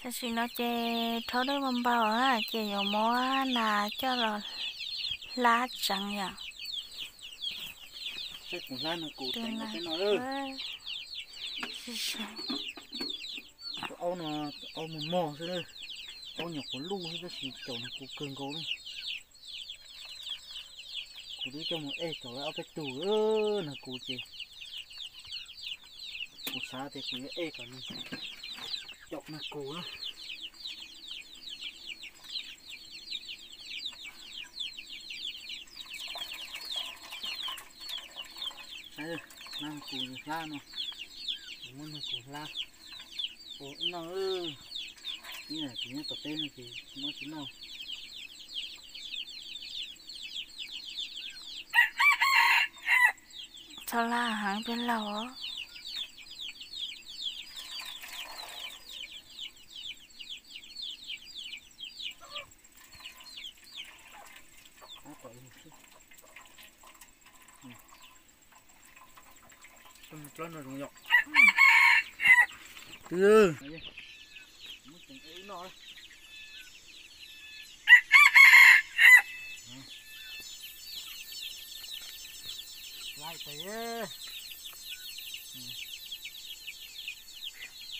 Tam sim no ces rhaub dej npau npau, ces yuav muab nas coj los hlab tseev yom. Aub no, aub mos mos xwb, aub nyuam qhuav luj xwb tab sis caum nag kus kawg nkaus li. Kuv twb coj mus ej caum lawv ob peb tug nag kus ces kuv xav tias kuv yuav ej kom nws caum nag kus na. Saib, nag kus hlab no, kuv muab nag kus hlab ua noj. Ib yam kuv nyob tom teb no ces muab tsis noj. Txhob laj heev peb laug.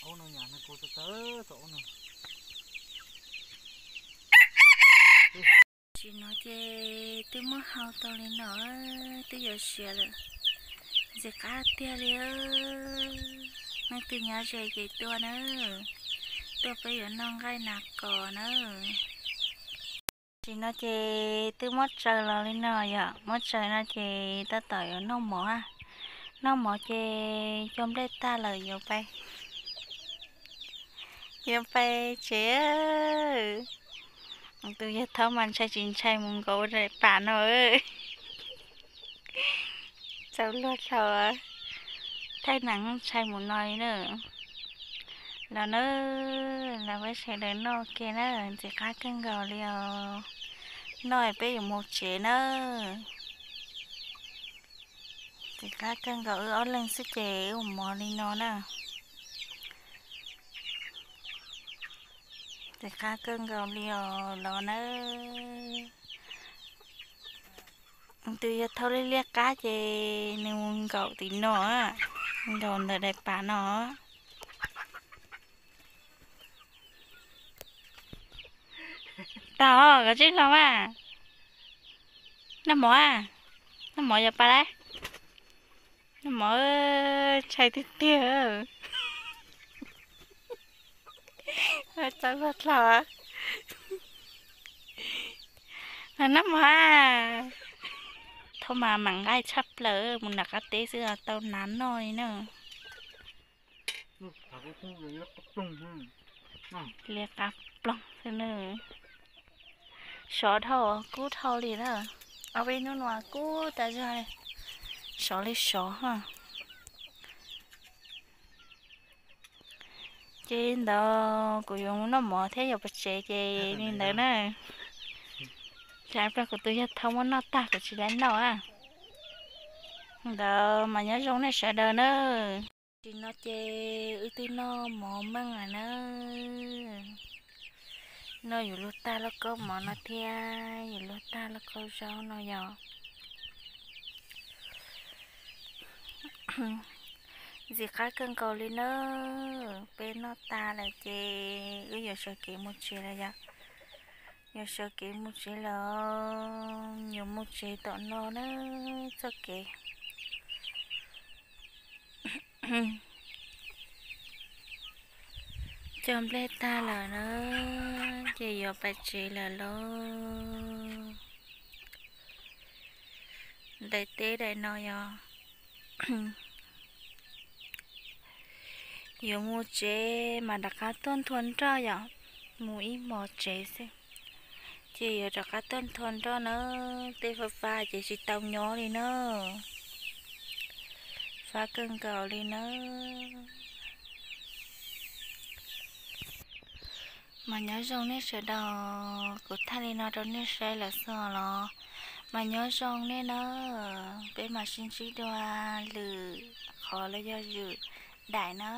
Aub no nyam nag kus tawv tawv tom ub no. Tam sim no ces twb muab hau tau li no, twb yuav siav lawm. Ntxim qab tiag li. Leej twg nyob ze ces tuaj na, tuaj peb yuav noj nqaij nas kos na. Tam sim no ces twb muab tsaws los li no yom, muab tsaws no ces tab tom yuav noj mov. Noj mov ces cog nplej tag lawm yuav pais, yuav pais tsev. Tus yawg thaub mas ntshai tsis ntshai mus nkaum daim pam no. Txaus luag dlhau, thaij nees ntshai mus no li na. Los na, los peb sawv daws noj ke na, ntxim qab kawg nkaus li os. Noj peb yuav mus tsev na. Ntxim qab kawg nkaus, wb ob leeg xwb ces wb ua mov li no na. Ntxim qab kawg nkaus li os los na. Tus yawg thaub liab liab qab ces nws mus nkaum tim no, nkaum ntawm daim pam no. Tau, koj tsij los mas. Noj mov, noj mov yog pas lawm. Noj mov, ntshai tiag tiag. Txaus luag dlhau. Los noj mov. Thaum mas mam nqaij tshaj plaws, mus nram qab teb xwb tau nas noj li na. Liab qab ploog xwb na. Sov dhau kub dhau li na. Ob peb hnub no kub tas zog li. Sov li sov. Ces li ntawd kuv yuav mus noj mov thiab yuav pais tsev ces li ntawd na. Tsam ib pliag kuv tus yawg thaub muab noj tag kuv tsis tau noj. Li ntawd mas nyob zoo nej sawv daws na. Tam sim no ces wb twb noj mov meej lawm na. Noj yuav luag tag lauj kaub mov no thiab yuav luag tag lauj kaub zaub no yog. Ntxim qab kawg nkaus li na. Peb noj tas lawm ces wb yuav sawv kev mus tsev lawm yom. Yuav sawv kev mus tsev lawm, yuav mus tsev tom no na. Txoj kev cog nplej tag lawm na, ces yuav pais tsev lawm lauj. Daim teb daim no yog yuav mus tsev mas rov qab tuaj nthua nroj yom, mus ib hmos tsev xwb. Ces yuav rov qab tuaj nthua nroj na, tej fab fab ces tsis tau nyob li na. Fab kawg nkaus li na. Mas nyob zoo nej sawv daws, kuv thaij li no rau nej saib lawm xwb los mas nyob zoo nej na, peb mam sib ntsib dua lwm qhov los yog lwm daim na.